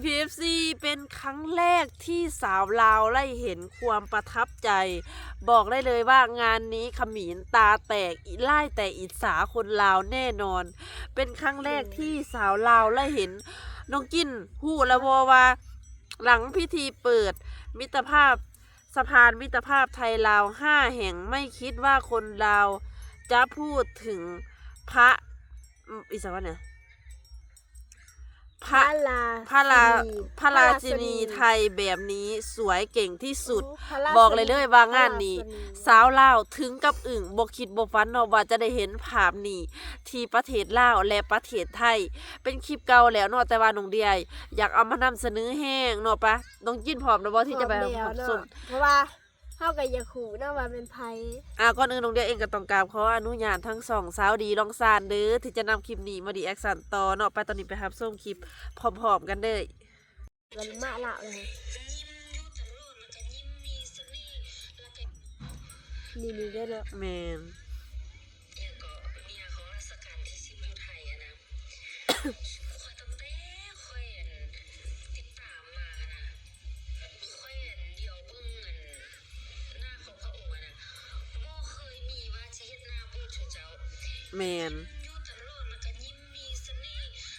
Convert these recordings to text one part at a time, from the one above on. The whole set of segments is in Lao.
ພີພີເອັຟຊີ ເປັນຄັ້ງແລກທີ່ສາວລາວໄດ້ເຫັນຄວາມປະທັບໃຈ. ບອກໄດ້ເລີຍວ່າງານນີ້ຂະເໝນຕາແຕກ ອີ່ຫຼາຍແຕ່ອິດສາຄົນລາວແນ່ນອນ. ເປັນຄັ້ງແລກທີ່ສາວລາວໄດ້ເຫັນ. ນ້ອງຈິ້ນ ຮູ້ແລ້ວບໍ່ວ່າ ຫຼັງພິທີເປີດມິດຕະພາບ ສະພານມິດຕະພາບໄທລາວຫ້າແຫ່ງ ໄມ່ຄິດວ່າຄົນລາວຈະພູດເຖິງພະ ອີ່ຫຍັງວະນີ້ ພະ ພະລາ ພະລາ ພະລາຊິນີ ພະລາຊິນີໄທແບບນີ້ ສວຍເກັ່ງທີ່ສຸດ. ໂອ້ ພະລາຊິນີ ບອກໄດ້ເລີຍວ່າງານນີ້ ພະລາຊິນີ ສາວລາວເຖິງກັບອຶ້ງ ບໍ່ຄິດບໍ່ຝັນເນາະວ່າຈະໄດ້ເຫັນພາບນີ້ທີ່ປະເທດລາວ ແລະ ປະເທດໄທ. ເປັນຄລິບເກົ່າແລ້ວເນາະ ແຕ່ວ່ານ້ອງເດຍຢາກເອົາມານຳສະເໜີແຮງເນາະ. ປະ ນ້ອງຈິ້ນ ພ້ອມແລ້ວບໍ່ທີ່ຈະໄປຮັບຊົມ? ພ້ອມແລ້ວເນາະ ເພາະວ່າເຮົາກໍຢາກຮູ້ນຳວ່າແມ່ນໃຜ. ອ່າ ກ່ອນອື່ນນ້ອງເດຍເອງກໍຕ້ອງກາບຂໍອະນຸຍາດທັງຊ່ອງສາວດີລອງຊານເດີ ທີ່ຈະນຳຄລິບນີ້ມາຣີແອັກຊັນຕໍ່ເນາະ. ໄປ ຕອນນີ້ໄປຮັບຊົມຄລິບພ້ອມໆກັນເລີຍ. ມັນມາລາວເລີຍ ນີ້ໆເດີເນາະ. ແມ່ນ. ຂ້ອຍຕັ້ງແຕ່ຂ້ອຍ ອັນ ຕິດຕາມມາຫັ້ນນະ ຂ້ອຍ ອັນ ດຽວເບິ່ງ ອັນ ໜ້າຂອງພະອົງຫັ້ນນະ ບໍ່ເຄີຍມີວ່າຈະເຫັນໜ້າບູດເຈົ້າ. ແມ່ນ. ຍິ້ມຢູ່ຕະຫຼອດ ແລ້ວກໍຍິ້ມມີສະເໜ່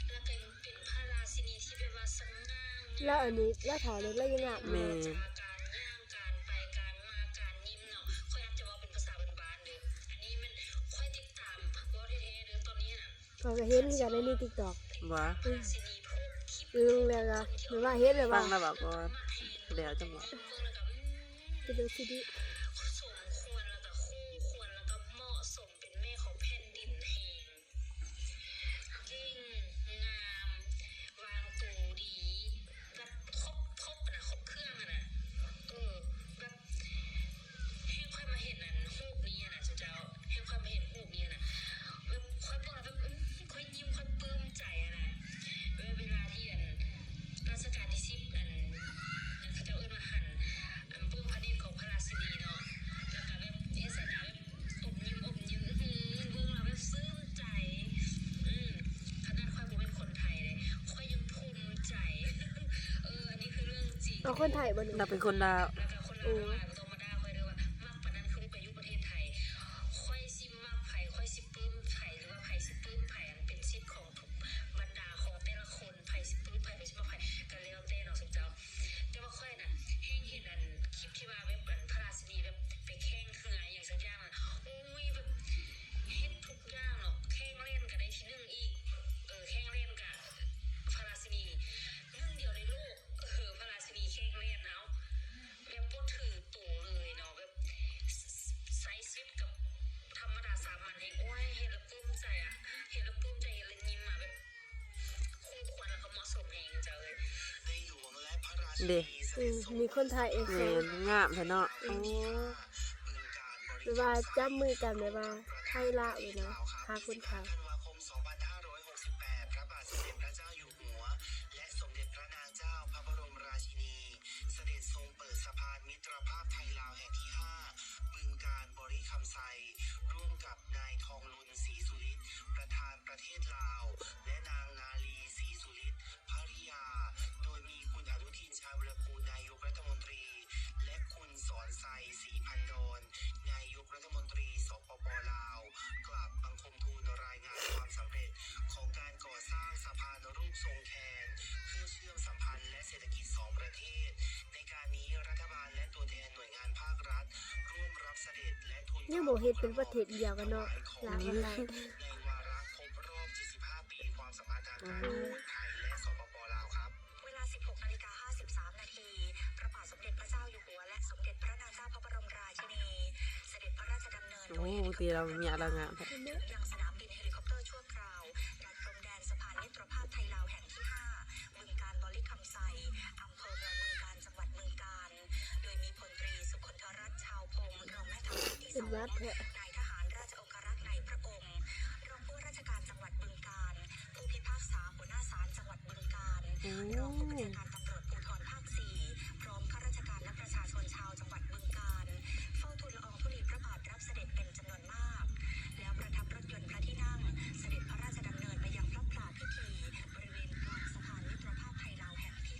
ແລ້ວກໍເປັນພະລາຊິນີທີ່ແບບວ່າສະຫງ່າງາມ ແລ້ວອັນນີ້ລາວເຖົ້າແລ້ວລາວຍັງງາມຢູ່. ແມ່ນ. ການຍ່າງ ການໄປ ການມາ ການຍິ້ມເນາະ. ຂ້ອຍອາດຈະເວົ້າເປັນພາສາບ້ານໆເດີ ອັນນີ້ແມ່ນຂ້ອຍຕິດຕາມ ເວົ້າແທ້ໆເດີ ຕອນນີ້ນະ. ຂ້ອຍກໍເຫັນຄືກັນໃນ TikTok ຫວາ? ອືມ ເອີ ແລ້ວກໍແບບວ່າເຫັນແບບວ່າ ຟັງແລ້ວແບບວ່າ ແລ້ວຈັ່ງວ່າ ເປັນຊິລິ ສົມຄວນ ແລ້ວກໍຄູ່ຄວນ ແລ້ວກໍເໝາະສົມເປັນແມ່ຂອງແຜ່ນດິນແຮງ ເກັ່ງ ງາມ ວາງໂຕດີ ແບບຄົບ ຄົບນະ ຄົບເຄື່ອງຫັ້ນນະ. ເອີ ແບບ ແຮງຂ້ອຍມາເຫັນອັນຮູບນີ້ຫັ້ນນະເຈົ້າ ແຮງຂ້ອຍມາເຫັນຮູບນີ້ຫັ້ນນະ ແບບຂ້ອຍເບິ່ງແລ້ວແບບ ອື ຂ້ອຍຍິ້ມ ຂ້ອຍປຶ້ມໃຈຫັ້ນນະ. ເວ ເວລາທີ່ອັນ ລາຊະການທີສິບ ອັນ ອັນເຂົາເຈົ້າເອີ້ນວ່າຫັນ ອັນ ເບິ່ງພະເນດຂອງພະລາຊິນີເນາະ ແລ້ວກໍແບບເຮັດສາຍຕາແບບ ອົບຍິ້ມ ອົບຍິ້ມ ອື ເບິ່ງແລ້ວແບບຊື່ນໃຈ. ອື ຂະໜາດຂ້ອຍບໍ່ແມ່ນຄົນໄທເດ້ ຂ້ອຍຍັງພູມໃຈ. ເອີ ອັນນີ້ຄືເລື່ອງຈິງ. ເອົາ ຄົນໄທບໍ່ນີ້? ລາວເປັນຄົນລາວ. ແລ້ວກໍຄົນລາວທັງຫຼາຍບໍ່ຕ້ອງມາດ່າຂ້ອຍເດີວ່າ ມັກປານນັ້ນຄືບໍ່ໄປຢູ່ປະເທດໄທ. ຂ້ອຍຊິມັກໃຜ ຂ້ອຍຊິປຶ້ມໃຜ ຫຼືວ່າໃຜຊິປຶ້ມໃຜ ອັນເປັນສິດຂອງທຸກບັນດາຂອງແຕ່ລະຄົນ. ໃຜຊິປຶ້ມໃຜ ໃຜຊິມັກໃຜ ກໍແລ້ວແຕ່ເນາະຊຸມເຈົ້າ. ແຕ່ວ່າຂ້ອຍນະ ແຮ່ງເຫັນອັນຄລິບທີ່ວ່າແບບອັນພະລາຊິນີແບບໄປແຂ່ງເຮືອອີ່ຫຍັງສັກຢ່າງນະ ໂອ້ຍ ແບບເຮັດທຸກຢ່າງເນາະ ແຂ່ງແລ່ນກໍໄດ້ທີໜຶ່ງອີກ ເອີ ແຂ່ງແລ່ນກໍພະລາຊິນີ ໜຶ່ງດຽວໃນໂລກ ເອີ ພະລາຊິນີແຂ່ງແລ່ນ ເອົ້າ ແບບບໍ່ຖືໂຕເລີຍເນາະ ແບບ ໃຊ້ຊີວິດກັບທຳມະດາສາມັນເອງ ໂອ້ຍ ເຫັນແລ້ວປຶ້ມໃຈອະ ເຫັນແລ້ວປຶ້ມໃຈ ເຫັນແລ້ວຍິ້ມອະ ແບບ ຄູ່ຄວນແລ້ວກໍເໝາະສົມແຮງເຈົ້າເອີຍ ໃນຫຼວງແລະພະລາຊິນີ ເດ້ ສະເດັດ ອືມ ຊົງ ມີຄົນຖ່າຍເອງ ແມ່ນ ງາມແທ້ເນາະ ອືມ ໂອ້ ແບບວ່າຈັບມືກັນ ແບບວ່າໄທລາວເລີຍເນາະ ພາຄົນໄທ ສິບຫ້າທັນວາຄົມ ສອງພັນຫ້າຮ້ອຍຫົກສິບແປດ ພະບາດສົມເດັດພະເຈົ້າຢູ່ຫົວ ແລະ ສົມເດັດພະນາງເຈົ້າພະບໍລົມລາຊິນີ ສະເດັດຊົງເປີດສະພານມິດຕະພາບໄທລາວແຫ່ງທີຫ້າ ບຶງການບໍລິຄຳໄຊ ຮ່ວມກັບນາຍທອງລຸນ ສີສຸລິດ ປະທານປະເທດລາວ ແລະ ນາງນາລີ ສີສຸລິດ ພະລິຍາ ໂດຍມີຄຸນອະນຸທິນ ຊານວິລະກູນ ນາຍົກລັດຖະມົນຕີ ແລະ ຄຸນສອນໄຊ ສີພັນດອນ ນາຍົກລັດຖະມົນຕີ ສປປ ລາວ ກາບບັງຄົມທູນລາຍງານຄວາມສຳເລັດຂອງການກໍ່ສ້າງສະພານຮູບຊົງແຄນ ເພື່ອເຊື່ອມສຳພັນ ແລະ ເສດຖະກິດສອງປະເທດ. ໃນການນີ້ ລັດຖະບານ ແລະ ຕົວແທນໜ່ວຍງານພາກລັດ ຮ່ວມຮັບສະເດັດ ແລະ ທູນ ຍັງບໍ່ເຫັນເປັນປະເທດດຽວກັນເນາະ ລາວກັບໄທ ໃນວາລະຄົບຮອບເຈັດສິບຫ້າປີຄວາມສຳພັນທາງການ ໂອ້ໂຫ ຂອງໄທ ແລະ ສປປ ລາວ ຄັບ. ເວລາ ສິບຫົກນາລິກາ ຫ້າສິບສາມນາທີ ພະບາດສົມເດັດພະເຈົ້າຢູ່ຫົວ ແລະ ສົມເດັດພະນາງເຈົ້າພະບໍລົມລາຊິນີ ສະເດັດພະລາຊະດຳເນີນ ໂອ້ ໂດຍເຮລິຄອບເຕີ ບາງທີລາວມີອາລະງານແທ້ ຍັງສະໜາມບິນເຮລິຄອບເຕີຊົ່ວຄາວ ດ່ານພົມແດນສະພານມິດຕະພາບໄທລາວແຫ່ງທີຫ້າ ບຶງການບໍລິຄຳໄຊ ອຳເພີເມືອງບຶງການ ຈັງຫວັດບຶງການ ໂດຍມີພົນຕຣີ ສຸຄົນທະລັດ ຊາວພົມ ຮອງນາຍທະຫານທີ່ສອງ ເປັນຫວັດແທ້ ນາຍທະຫານລາຊະອົງຄາລັກນາຍພະອົງ ຮອງຜູ້ວ່າລາຊະການຈັງຫວັດບຶງການ ຜູ້ພິພາກສາຫົວໜ້າສານຈັງຫວັດບຶງການ ໂອ້ ຮອງຜູ້ບັນຊາການຕຳຫຼວດພູທອນພາກສີ່ ພ້ອມຂ້າລາຊະການ ແລະ ປະຊາຊົນຊາວຈັງຫວັດບຶງການ ເຝົ້າທູນລະອອງທຸລີພະບາດຮັບສະເດັດເປັນຈຳນວນມາກ ແລ້ວປະທັບລົດຍົນພະທີ່ນັ່ງ ສະເດັດພະລາຊະດຳເນີນໄປຍັງພະຜາພິທີ ບໍລິເວນກາງສະພານມິດຕະພາບໄທລາວແຫ່ງທີ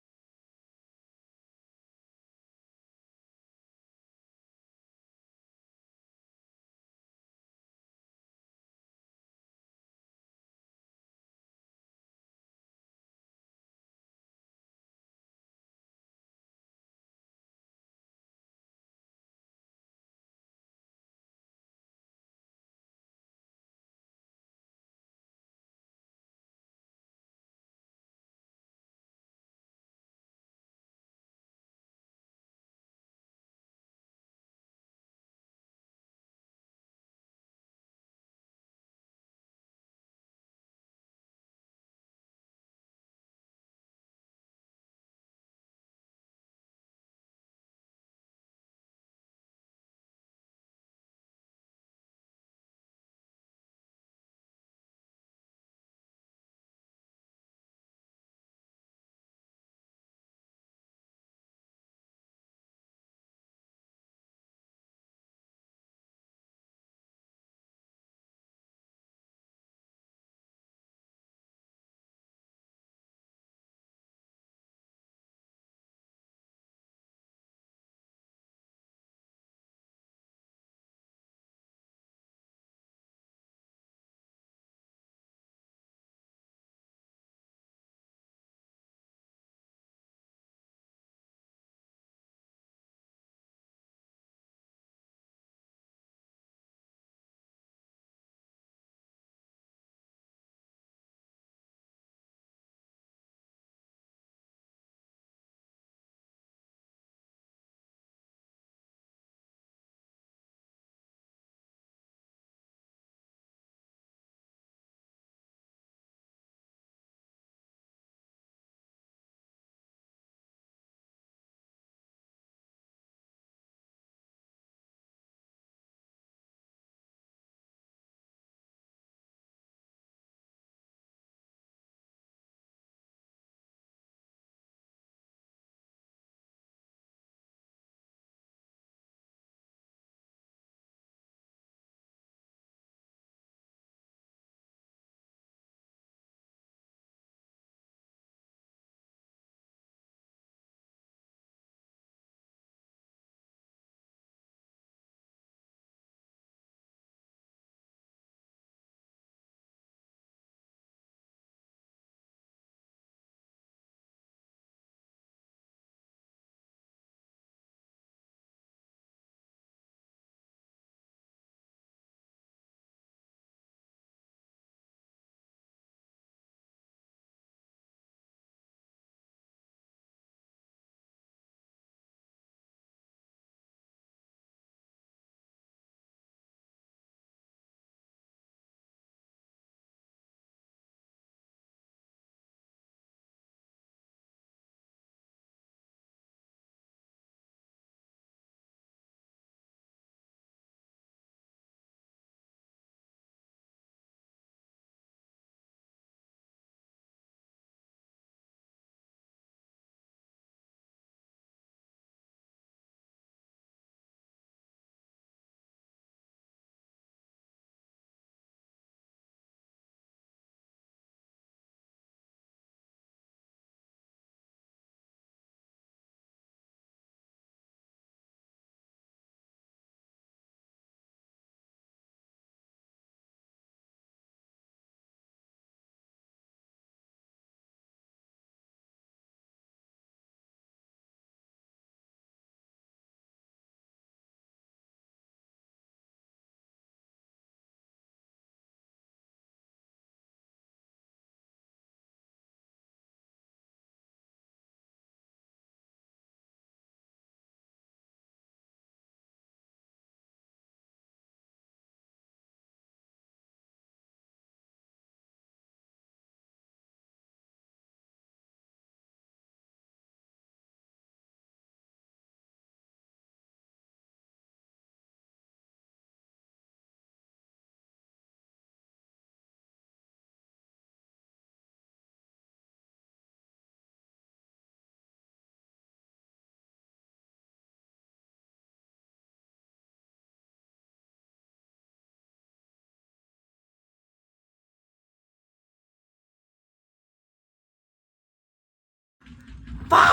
ປາ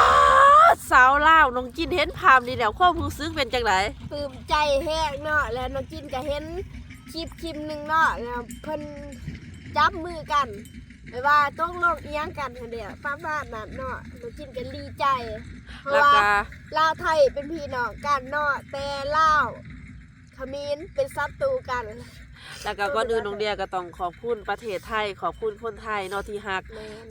ດ! ສາວລາວ ນ້ອງຈິນເຫັນພາບນີ້ແລ້ວ ຄວາມຮູ້ສຶກເປັນຈັ່ງໃດ? ປຶ້ມໃຈແຮງເນາະ ແລ້ວນ້ອງຈິນກໍເຫັນຄລິບຄລິບໜຶ່ງເນາະ ແລ້ວເພິ່ນຈັບມືກັນ ແບບວ່າຕົກລົງອີ່ຫຍັງກັນຫັ້ນແຫຼະ ປະມານນັ້ນເນາະ ນ້ອງຈິນກໍດີໃຈ ເພາະວ່າລາວໄທເປັນພີ່ນ້ອງກັນເນາະ ແຕ່ລາວ ຂະເໝນເປັນສັດຕູກັນ. ແລ້ວກໍກ່ອນອື່ນນ້ອງເດຍກໍຕ້ອງຂອບຄຸນປະເທດໄທ ຂອບຄຸນຄົນໄທເນາະທີ່ຮັກ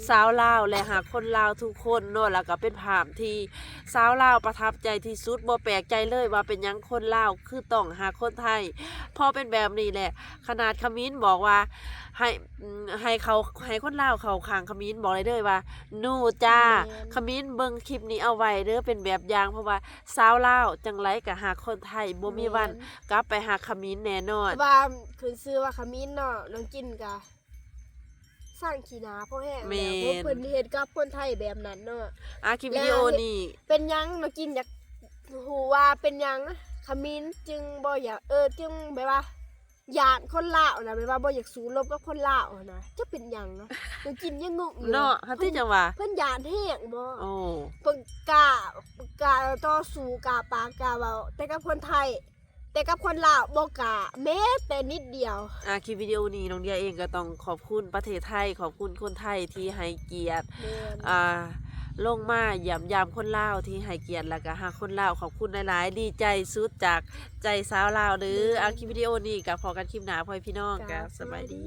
ຊາວລາວ ແລະ ຮັກຄົນລາວທຸກຄົນເນາະ ແລ້ວກໍເປັນພາບທີ່ຊາວລາວປະທັບໃຈທີ່ສຸດ. ບໍ່ແປກໃຈເລີຍວ່າເປັນຫຍັງຄົນລາວຄືຕ້ອງຮັກຄົນໄທ ເພາະເປັນແບບນີ້ແຫຼະ. ຂະໜາດຂະເໝນບອກວ່າໃຫ້ ອືມ ໃຫ້ເຂົາ ໃຫ້ຄົນລາວເຂົ້າຂ້າງຂະເໝນ ບອກໄດ້ເລີຍວ່າ No ຈ້າ. ຂະເໝນເບິ່ງຄລິບນີ້ເອົາໄວ້ເດີ ເປັນແບບຢ່າງ ເພາະວ່າ ຊາວລາວຈັ່ງໃດກໍຮັກຄົນໄທ ບໍ່ມີວັນກັບໄປຮັກຂະເໝນແນ່ນອນ. ເພາະວ່າຂຶ້ນຊື່ວ່າຂະເໝນເນາະ ນ້ອງຈິນກໍຊ່າງຂີ້ໜ້າພໍແຮງແລ້ວ ເພາະເພິ່ນເຮັດກັບຄົນໄທແບບນັ້ນເນາະ. ອ່າ ຄລິບວິດີໂອນີ້ ເປັນຫຍັງ ນ້ອງຈິນຢາກຮູ້ວ່າເປັນຫຍັງຂະເໝນຈຶ່ງບໍ່ຢາກ ເອີ ຈຶ່ງແບບວ່າ ຢ້ານຄົນລາວນະ ແບບວ່າບໍ່ຢາກສູ້ລົບກັບຄົນລາວຫັ້ນນະ ຈັກເປັນຫຍັງເນາະ ນ້ອງຈິນຍັງງົງຢູ່ເນາະ. ເພິ່ນຈັ່ງວ່າ ເພິ່ນຢ້ານແຮງບໍ? ໂອ້ ເພິ່ນກ້າ ກ້າຕໍ່ສູ້ ກ້າປາກກ້າເວົ້າ ແຕ່ກັບຄົນໄທ ແຕ່ກັບຄົນລາວບໍ່ກ້າແມ້ແຕ່ນິດດຽວ. ອ່າ ຄລິບວິດີໂອນີ້ນ້ອງເດຍເອງກໍຕ້ອງຂອບຄຸນປະເທດໄທ ຂອບຄຸນຄົນໄທທີ່ໃຫ້ກຽດ ອ່າ ລົງມາຢ້ຽມຢາມຄົນລາວ ທີ່ໃຫ້ກຽດ ແລ້ວກໍຮັກຄົນລາວ. ຂອບຄຸນຫຼາຍໆ ດີໃຈສຸດຈາກ ໃຈຊາວລາວເດີ. ອ່າ ຄລິບວິດີໂອນີ້ກໍພໍ້ກັນຄລິບໜ້າ ພໍ່ແມ່ພີ່ນ້ອງ ກໍສະບາຍດີ.